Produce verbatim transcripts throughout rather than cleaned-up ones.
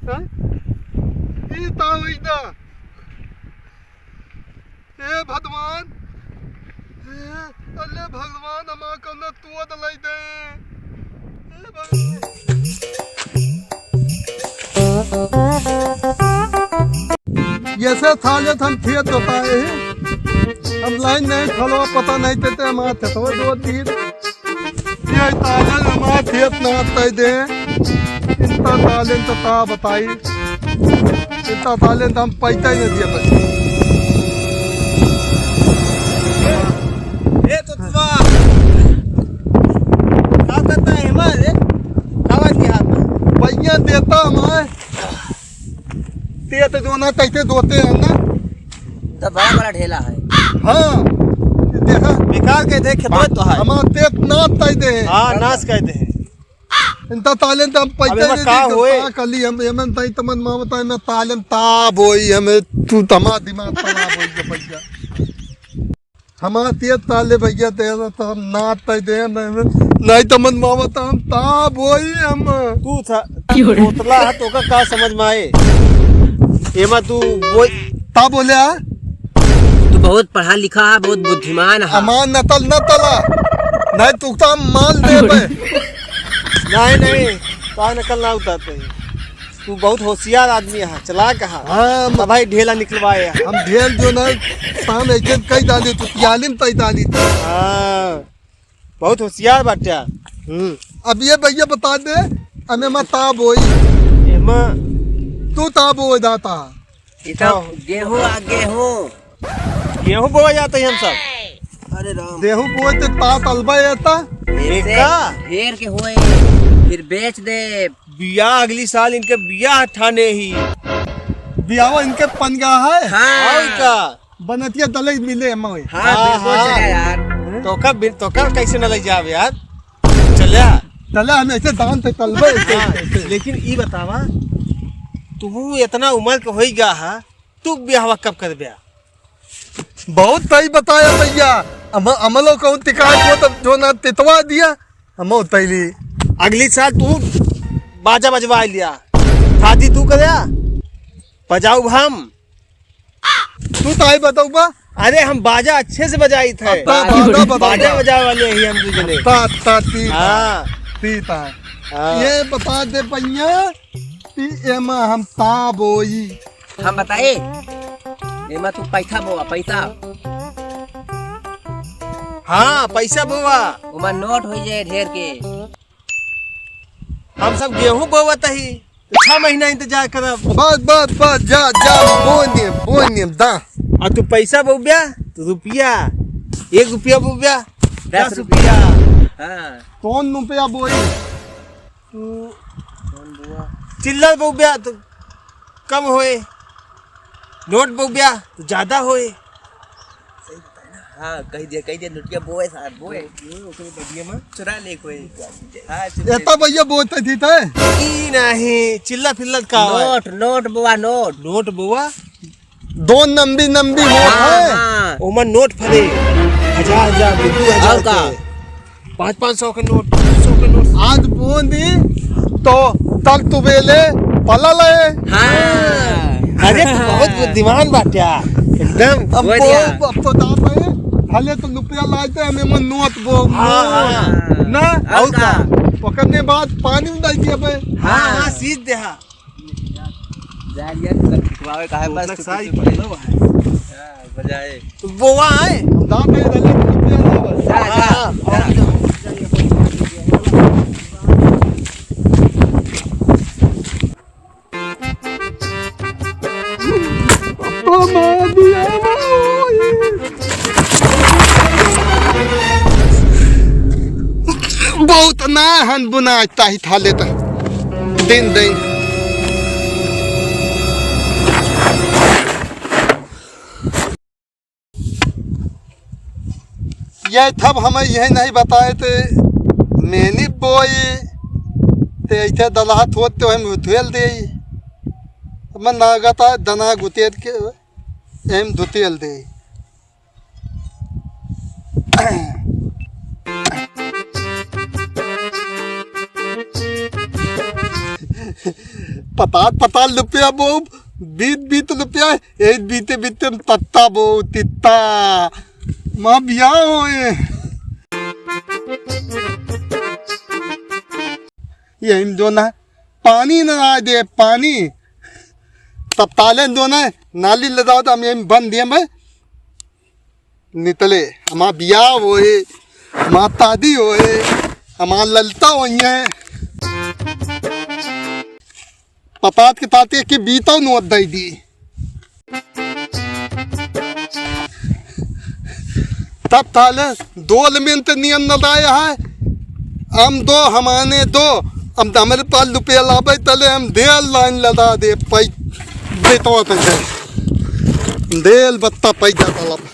हाँ? ई ता होई ना। ए भगवान, ए, अले भगवान, हमार कौनो तुआ दलाई दे। ए भगवान। ये से थाले थम खेत जोताए, हम लाइन नहीं, थलवा पता नहीं देते, हमार खेतवा जोत दी। ये तालन हमार खेत ना तय दे। इनता तालन तो का बताई। इनता तालन तो हम पैसा ही नहीं दिए बस। ए तो तुआ। का करता है हमारे? का बात की हाथ में? भैया देता हमारे। ते तो जो ना कहते दोते हैं ना। तो बड़ा बड़ा ढेला है। हाँ। देखा? बेकार के देख, खेतवा तो है। हमार तेत नाश कर दे। हाँ, नाश कर दे। इनता तालेन तो हम पैसे अबे, नहीं का दी, तो होए? का कली हम, एमन ताई तमन माँ बताए ना, तालेन ताब होई हमें, तू तमा दिमाग खराब होई के भैया। हमार तेत ताले भैया, तेरा तो हम नाश कर दे, नहीं, नहीं तमन माँ बता, हम ताब होई हम। तू था, क्यों रे? तोतला है, तो का, का समझ में आए? एमा तू बोल। ता बोले आ? तू बहुत पढ़ा लिखा है, बहुत बुद्धिमान है। अमान नतल न तला। नहीं तू तो हम माल दे बे। नहीं, नहीं, तो नकल ना उतारते हैं। तू बहुत होशियार आदमी है, चालाक है। हाँ, अब भाई ढेला निकलवाए है। हम ढेल जो ना, तान ऐसे कई डाली, तू तियाली में तई डाली। हाँ। बहुत होशियार बाट्या। हम्म। अब ये भैया बता दे, अमे मा ताब होई। एमा तू ताब होई दाता। ई तो हाँ। गेहूं आ, गेहूं। गेहूं बोआ जाता है हम सब। अरे राम। गेहूं बोए ते तात अलबा येता। ऐसे एका? घेर के होए, फिर बेच दे। बियाह अगली साल इनके बियाह ठाने ही। बियाह इनके पनगा है। हाँ। और का? बनतिया दलई मिले हम होई। हाँ, हाँ, बिल्कुल हाँ। चले यार। तोका बिन, तोका कैसे न ले जावे यार? चले आ। चले हम ऐसे दान ते तलबे, ऐसे, हाँ, ऐसे। लेकिन ई बतावा, तू इतना उम्र के होई गा हा, तू ब्याहवा कब करबे? बहुत सही बताया भैया। हम, हमलो कहूँ तिकाय को तब जो ना तितवा दिया, हम तैली। अगली साल तू बाजा बजवा लिया, शादी तू करे, बजाऊ हम। तू ताई बताऊ बा? अरे हम बाजा अच्छे से बजाई थे। ता, ता, ता, ता, बाजा बजावे वाले ही हम दू जने। ता, ता, ती, ता, हाँ। ती, ता। हाँ। ये बता दे भैया कि एमा हम ता बोई। हम बताए? एमा तू पैसा बोआ, पैसा। हाँ, पैसा बोआ। ओमा नोट होई जाए ढेर के। हम सब गेहूं बोवत ही, तो छह महीना इंतजार करब। बस, बस, बस, जा, जा, बोन दे, बोन दे, दा। आ तू पैसा बोब्या, तो रुपया, एक रुपया बोब्या, दस दस रुपया। रुपया। हाँ। कौन रुपया बोई? तू कौन बोआ? चिल्लर बोब्या, तो कम होए, नोट बोब्या, तो ज्यादा होए। हाँ, कह दिया, कह दिया, नोटिया बोए सार, बोए। बोए, ओकरे बगिया में। चुरा ले कोई। हाँ, चुरा ले। एता भैया बोलते थी ते? ई नहीं, चिल्ला फिल्लत का है? नोट, नोट बोआ, नोट। नोट बोआ? दो नंबी नंबी नोट हाँ, है। हाँ। ओमा नोट फरे। हजार, हजार, दो, दो हजार और का? के। पाँच पाँच सौ के नोट, दो सौ के नोट। आज बोन दी तो तल तुबेले पला ले। हाँ। अरे, तू बहुत बुद्धिमान बाट्या। एकदम। अब बोल दिया। वो, अब तो दाम है। हले तो रुपया लाते हमें मन नोट बो। हाँ, हाँ। ना? और और का? का? ओकरने बाद पानी में डाल दिया बे। हाँ, हाँ, सीज दे, हाँ। जा यार, तू लग खिंचवावे का है, वो बस तक तू सारी कुछ पकड़ो है। हाँ, बजाए। तो बोवा है। हम दांत नहीं डाले, रुपया ना बस। जा, जा, हाँ, जा। ओ माँ दिया भाई। बहुत ना हन बुना ताही थाले त। दिन दिन। ये थब हमें यह नहीं बताए ते मेहनी बोई ते ऐसे दलहा थोत ते हम धुएल दे। मन ना गता दना गुतेर के एम धुतेल दे। पताल पताल लुपिया बो, बीत बीत लुपिया, एक बीते बीते तत्ता बो, तित्ता। माँ बिया होए। यही में जो ना पानी ना आए दे, पानी। तब ताले जो ना नाली ले जाओ तो हम यही में बंद दिए मैं। नितले, हमार बियाह होए, हमार तादी होए, हमार ललता होइहैं। पतात के ताते के बीतौ नोत दई दी। तब ताले दो एलिमेंट नियन न लाए है, हम दो, हमाने दो, हम तो हमरे पास लुपया लाबे तले हम देल लाइन लदा दे, पै-, देतो तक है। देल बत्ता पैदा तलब।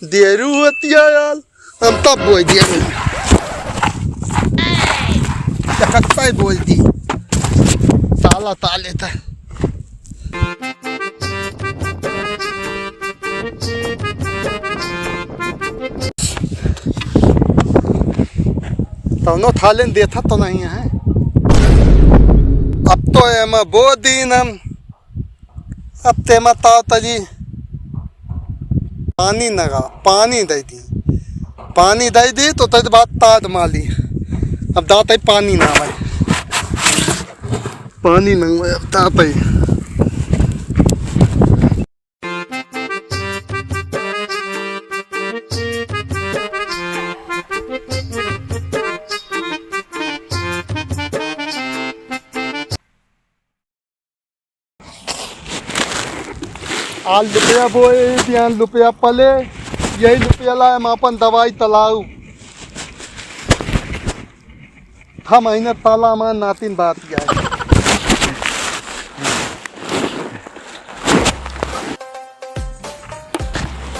देरू होती है यार, हम तब बोल दिया नहीं। चकत्ता ही बोल दी। ताला ताले था। तौनो थालेन देथा तो नहीं है। अब तो एमा बो दीन हम। अब तेमा ताव तली पानी नगा, पानी दई दी, पानी दई दी तो तद बात ताद माली। अब दाते पानी ना आवे, पानी ना आवे अब दाते। आज लुपया बोए, बिहान लुपया पले, यही लुपया लाए हम आपन दवाई तलाऊ। हम अहिना ताला मा नातिन बात जाए।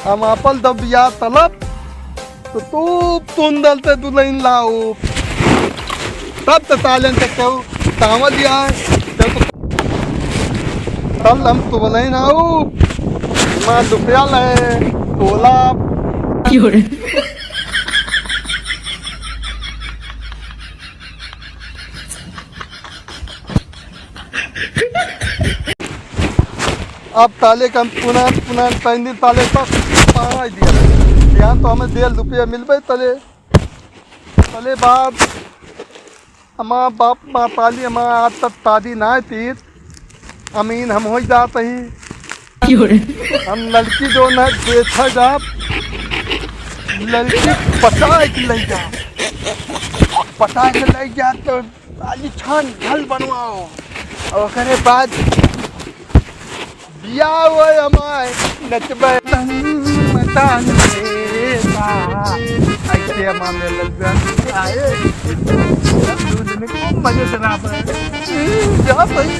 हम आपन दबिया तलब, तो तू तुंदल ते दुलहिन लाऊ। तब तो तालन ते कहू, तावल जाए, जब तो तल हम तो दुलहिन आऊ, माँ दुपया ले, तोला। क्यों रे? अब ताले का पुनः, पुनः तीन दिन ताले तक पाँच दिया। यहाँ तो हमें डेढ़ रुपया मिलबे तले। तले बाद हमार बाप माताली हमार आज तक तादी ना तीत। अमीन हम हो जात ही। क्यों रे? हम लड़की जो न देखा जात, लड़की पटाए के ले जा, पटाए के ले जा तो आलीशान घर बनवाओ, और ओकरे बाद बियाह होए हमार, नचबे तंग मतान रे बा। ऐसे हमार में लग गया। आए, दो दिन खूब मजे से रहा पर। जा भाई।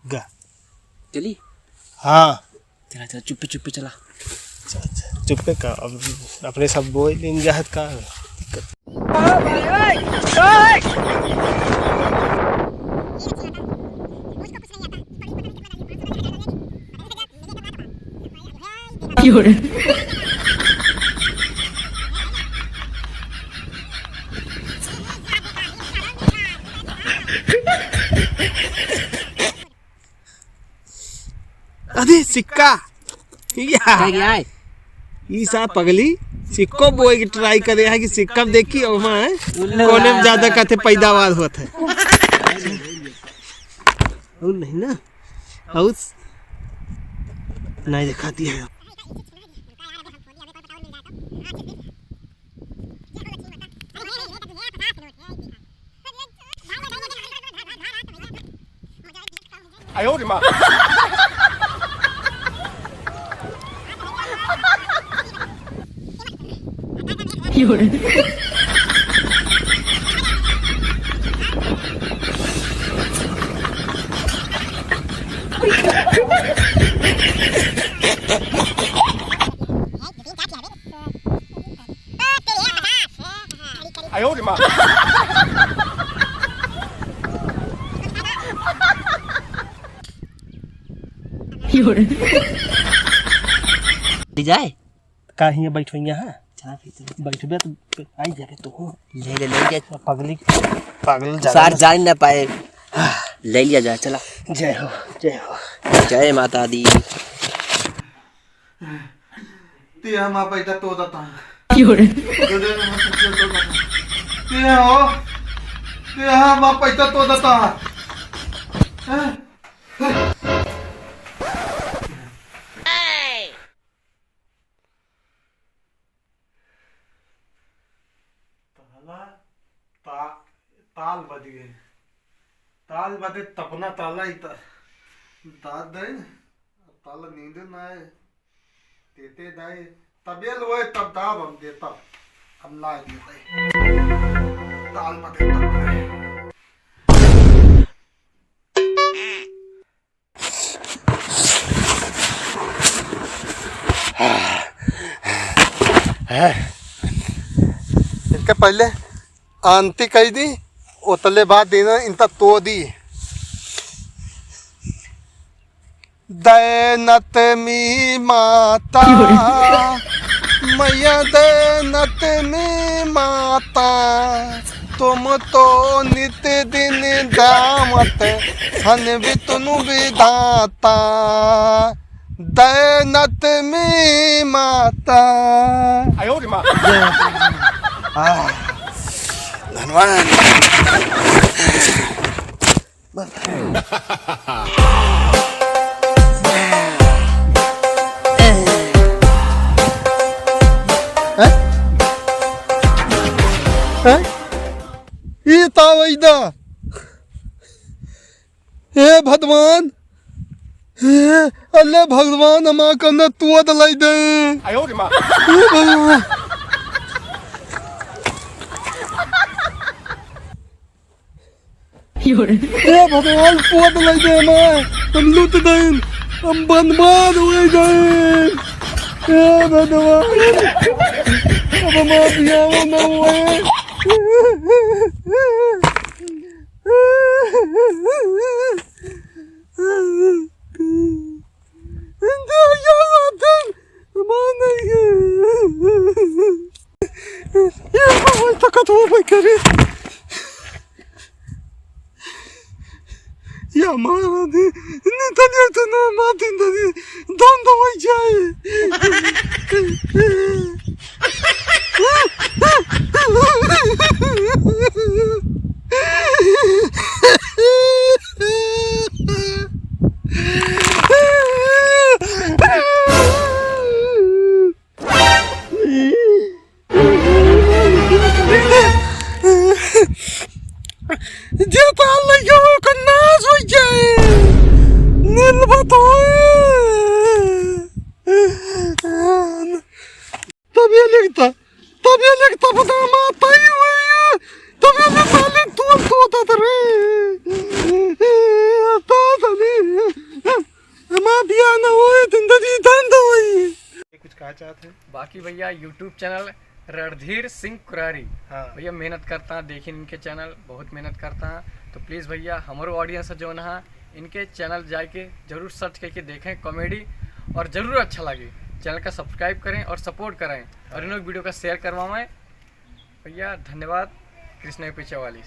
गा। चली? हाँ। चला, चला, चुप्पे, चुप्पे चला। अच्छा, अच्छा, चुप्पे का, अब अपने सब बोल दिन जाहत का। अरे सिक्का। या। का गया है? ई सा पगली सिक्को बोए के try करे है कि सिक्का में देखी ओमा है, उल्लू कोने में ज्यादा कहते पैदावार होत है। और नहीं ना, और नहीं दिखाती है। ले जाए? का हियाँ बैठो हियाँ, हाँ? चला फिर चला। बैठबे तो आई जाके तो हो। ले ले, ले जा। पगली, पागल सार जान ना पाए। ले लिया जा, चला। जय हो, जय हो। जय माता दी। ते हम आप ऐसा तो देता। क्यों रे? ते हो, ते हम आप ऐसा तो देता। हैं? ताला, ता-, ताल बज गए। ताल बजे तपना ताला ही ता-, दाद दे, ताला नींद ना आए। देते दाए, तबेल होए तब दाब हम देता। हम ला देते। ताल बजे तपना। हैं? इनके पहले आंती कही दी, उतले बाद देना इनका तो दी। दैनत मी माता, मैया दैनत मी माता, तुम तो नित दिन दामत हन वितनु विधाता। दैनत मी माता। आयो रे माँ। आ, धनवान। हैं? हैं? ई ता वैदा। हे भगवान, हे, अल्ले भगवान, हमार कन्ने तुअत लाई दे। आयो रे माँ। हे भगवान। हे भगवान, तुअत लाई दे हमार, हम लूट देन, हम बर्बाद हो जाए। हे भगवान, अब हमार बियाह ना हुए। Ya mama, ni, ni tanya tu na matin dari, don do wajai. जे ताल लगे ओकर नाश हो जाए। नील बताओ। तब ये लिखता, तब ये लिखता, बता माता ही हुई है। तब ये लिखता, ले तू, तू, तू, तू, रे। तो, तो नहीं। हमार बियाह ना होए, जिंदगी धंध होई। कुछ कहा चाहत है? बाकी भैया, YouTube channel रणधीर सिंह कुरारी, हाँ। भैया मेहनत करता, देखिन इनके channel, बहुत मेहनत करता। तो please भैया, हमरो audience जो ना, इनके channel जाके जरूर search करके देखें, comedy, और जरूर अच्छा लगे। Channel का subscribe करें और support करें, और हाँ। इन लोग video का share करवावें। भैया धन्यवाद, कृष्णा के पीछे वाली।